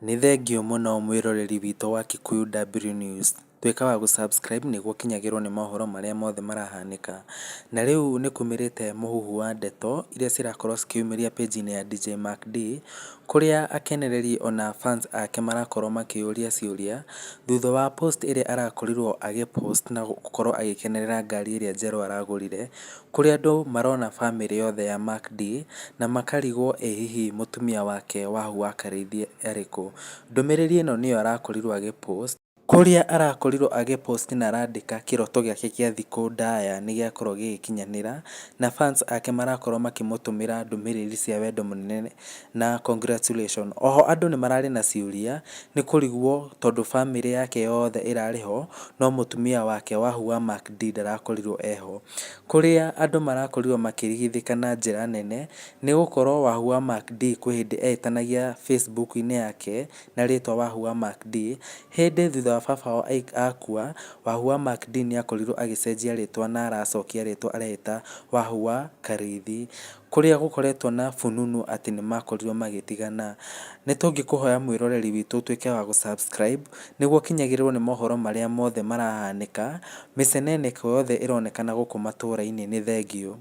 Nĩ thengiũ mũno mwĩroreri witũ wa Kikuyu W News. Tuĩka wa gũ subscribe nĩguo ũkinyagĩrwo nĩ mohoro marĩa mothe marahanĩka. Na rĩu nĩ kumĩrĩte mũhuhu wa ndeto iria cirakorwo cikĩyumĩria page -inĩ ya DJ Mac D, kũrĩa akenereri ona fans ake marakorwo makĩyũria ciũria, thutha wa post ĩrĩa arakorirwo agĩ post na gũkorwo agĩkenerera ngari ĩrĩa njerũ aragũrire, kũrĩa andũ marona bamĩrĩ yothe ya Mac D na makarigwo ĩ hihi mũtumia wake Wahu wa Karĩithi arĩ kũ. Ndũmĩrĩri ĩno nĩyo arakorirwo agĩ post, kũrĩa arakorirwo agĩ post na arandĩka kĩroto gĩake gĩa thikũ ndaya nĩ gĩakorwo gĩgĩkinyanĩra, na fans ake marakorwo makĩmũtũmĩra ndũmĩrĩri cia wendo mũnene na congratulation. Oho andũ nĩ mararĩ na ciũria nĩ kũrigwo tondũ bamĩrĩ yake yothe ĩrarĩ ho no mũtumia wake Wahu wa Mac D ndarakorirwo eho. Kũrĩa andũ marakorirwo makĩrigithĩka na njĩra nene nĩ gũkorwo Wahu wa Mac D kwĩ hĩndĩ eĩtanagia Facebook-inĩ yake na rĩtwa Wahu wa Mac D. Hĩndĩ thutha wa baba wao akua, Wahu wa Mac D nĩakorirwo agĩcenjia rĩtwa na aracokia rĩtwa areĩta Wahu wa Karĩithi. Kũrĩa gũkoretwo na fununu atĩ nĩ makorirwo magĩtigana. Nĩ tũngĩkũhoya mwĩroreri witũ ũtuĩke wa gũ subscribe nĩguo ũkinyagĩrĩrwo nĩ mohoro marĩa mothe marahanĩka, mĩceneneko yothe ĩronekana gũkũ matũra-inĩ. Nĩ thengiũ.